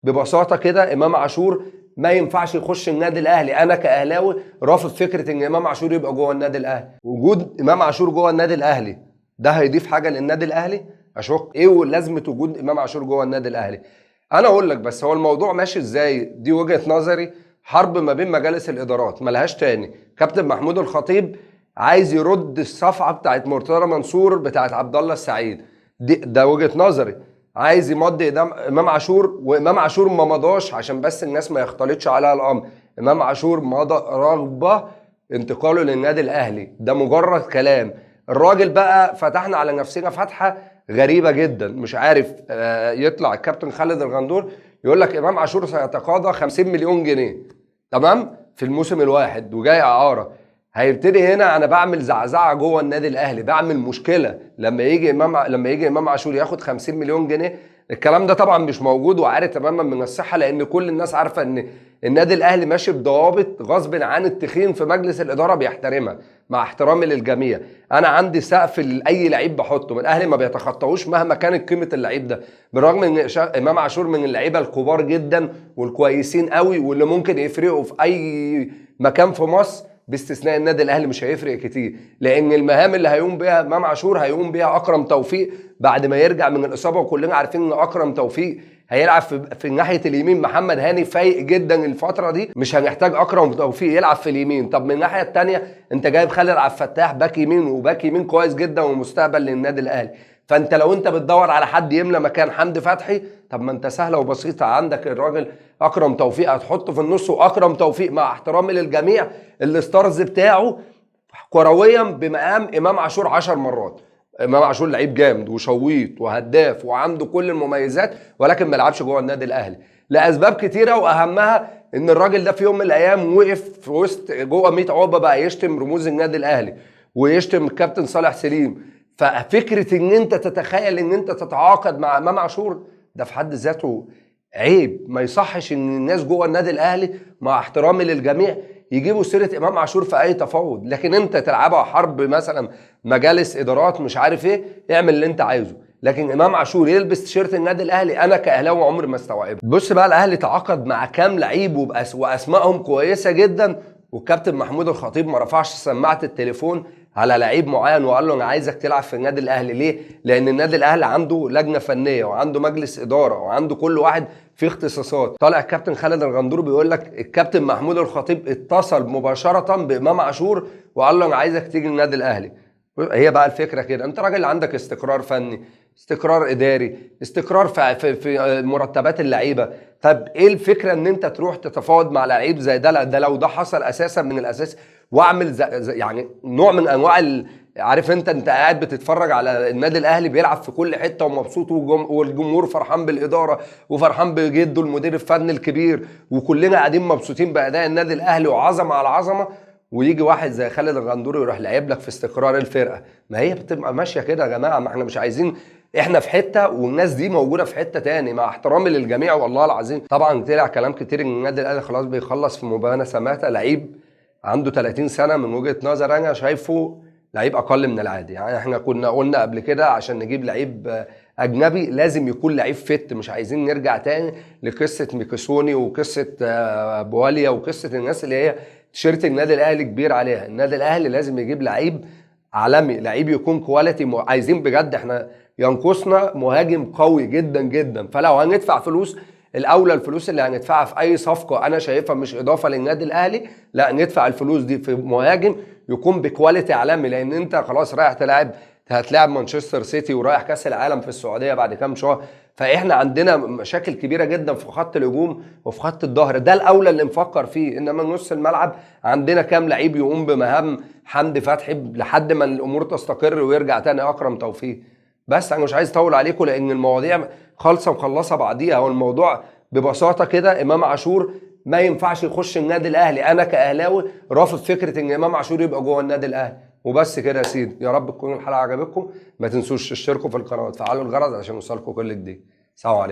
ببساطة كده امام عاشور ما ينفعش يخش النادي الاهلي. انا كاهلاوي رافض فكرة ان امام عاشور يبقى جوه النادي الاهلي. وجود امام عاشور جوه النادي الاهلي ده هيضيف حاجة للنادي الاهلي؟ اشك. ايه لازمه وجود امام عاشور جوه النادي الاهلي؟ انا اقول لك بس هو الموضوع ماشي ازاي، دي وجهه نظري. حرب ما بين مجالس الادارات ملهاش تاني. كابتن محمود الخطيب عايز يرد الصفعه بتاعت مرتضى منصور بتاعت عبد الله السعيد، دي ده وجهه نظري. عايز يمضي امام عاشور، وامام عاشور ما مضاش عشان بس الناس ما يختلطش عليها الامر. امام عاشور مضى رغبة انتقاله للنادي الاهلي، ده مجرد كلام. الراجل بقى فتحنا على نفسنا فتحه غريبة جدا، مش عارف. يطلع الكابتن خالد الغندور يقول لك امام عاشور سيتقاضى 50 مليون جنيه، تمام، في الموسم الواحد وجاي اعاره. هيبتدي هنا انا بعمل زعزعة جوه النادي الاهلي، بعمل مشكلة لما يجي امام عاشور ياخد 50 مليون جنيه. الكلام ده طبعا مش موجود وعارف تماما من الصحة، لان كل الناس عارفه ان النادي الاهلي ماشي بضوابط غصب عن التخين في مجلس الادارة بيحترمها، مع احترامي للجميع. انا عندي سقف لاي لعيب بحطه، من الاهلي ما بيتخطاهوش مهما كانت قيمة اللعيب ده، بالرغم ان امام عاشور من اللعيبة الكبار جدا والكويسين قوي واللي ممكن يفرقوا في اي مكان في مصر باستثناء النادي الاهلي مش هيفرق كتير، لان المهام اللي هيقوم بيها امام عاشور هيقوم بيها اكرم توفيق بعد ما يرجع من الاصابة، وكلنا عارفين ان اكرم توفيق هيلعب في ناحية اليمين. محمد هاني فايق جدا الفترة دي، مش هنحتاج اكرم توفيق يلعب في اليمين. طب من الناحية الثانية انت جايب خالد عبد الفتاح باك يمين، وباك يمين كويس جدا ومستقبل للنادي الاهلي. فانت لو انت بتدور على حد يملى مكان حمدي فتحي، طب ما انت سهلة وبسيطة، عندك الراجل اكرم توفيق هتحطه في النص. واكرم توفيق مع احترامي للجميع ال stars بتاعه كرويا بمقام امام عاشور 10 مرات. امام عاشور لعيب جامد وشويط وهداف وعنده كل المميزات، ولكن ما لعبش جوه النادي الاهلي لاسباب كتيرة، واهمها ان الراجل ده في يوم من الايام وقف في وسط جوه 100 عقبه بقى يشتم رموز النادي الاهلي ويشتم الكابتن صالح سليم. ففكره ان انت تتخيل ان انت تتعاقد مع امام عاشور ده في حد ذاته عيب. ما يصحش ان الناس جوه النادي الاهلي مع احترامي للجميع يجيبوا سيره امام عاشور في اي تفاوض، لكن انت تلعبها حرب مثلا مجالس ادارات مش عارف ايه، اعمل اللي انت عايزه، لكن امام عاشور يلبس تيشيرت النادي الاهلي انا كاهلاوي عمري ما استوعبه. بص بقى الاهلي تعاقد مع كام لعيب واسمائهم كويسة جدا، والكابتن محمود الخطيب ما رفعش سماعه التليفون على لعيب معين وقال له انا عايزك تلعب في النادي الاهلي. ليه؟ لان النادي الاهلي عنده لجنة فنية وعنده مجلس ادارة وعنده كل واحد في اختصاصات. طالع الكابتن خالد الغندور بيقول لك الكابتن محمود الخطيب اتصل مباشرة بامام عاشور وقال له انا عايزك تيجي النادي الاهلي. هي بقى الفكرة كده، انت راجل عندك استقرار فني، استقرار اداري، استقرار في مرتبات اللعيبة. طب ايه الفكرة ان انت تروح تتفاوض مع لعيب زي ده؟ لا، ده لو ده حصل اساسا من الاساس، واعمل يعني نوع من انواع عارف انت قاعد بتتفرج على النادي الاهلي بيلعب في كل حتة ومبسوط، والجمهور فرحان بالادارة وفرحان بجده المدير الفني الكبير، وكلنا قاعدين مبسوطين باداء النادي الاهلي وعظمه على عظمه، ويجي واحد زي خالد الغندور يروح لعب لك في استقرار الفرقة. ما هي بتبقى ماشية كده يا جماعة، ما احنا مش عايزين، احنا في حتة والناس دي موجودة في حتة تاني، مع احترامي للجميع والله العظيم. طبعا طلع كلام كتير ان النادي الاهلي خلاص بيخلص في مبانا سماته، لعيب عنده 30 سنة، من وجهه نظر انا شايفه لعيب اقل من العادي. يعني احنا كنا قلنا قبل كده عشان نجيب لعيب اجنبي لازم يكون لعيب فت، مش عايزين نرجع تاني لقصة ميكيسوني وقصة بواليا وقصة الناس اللي هي تيشيرت النادي الاهلي كبير عليها. النادي الاهلي لازم يجيب لعيب عالمي، لعيب يكون quality. عايزين بجد، احنا ينقصنا مهاجم قوي جدا جدا. فلو هندفع فلوس، الاولى الفلوس اللي هندفعها في اي صفقة انا شايفها مش اضافه للنادي الاهلي، لا ندفع الفلوس دي في مهاجم يكون ب quality عالمي، لان انت خلاص رايح هتلاعب مانشستر سيتي ورايح كاس العالم في السعودية بعد كام شهر. فاحنا عندنا مشاكل كبيرة جدا في خط الهجوم وفي خط الظهر، ده الاولى اللي نفكر فيه. انما نص الملعب عندنا كام لعيب يقوم بمهام حمدي فتحي لحد ما الامور تستقر ويرجع تاني اكرم توفيق. بس انا مش عايز اطول عليكم لان المواضيع خالصة ومخلصه بعضيها. هو الموضوع ببساطة كده، امام عاشور ما ينفعش يخش النادي الاهلي. انا كاهلاوي رافض فكرة ان امام عاشور يبقى جوه النادي الاهلي. وبس كده يا سيدي، يا رب تكون الحلقة عجبتكم. ما تنسوش تشتركوا في القناة وتفعلوا الجرس عشان يوصلكم كل جديد. سلام عليكم.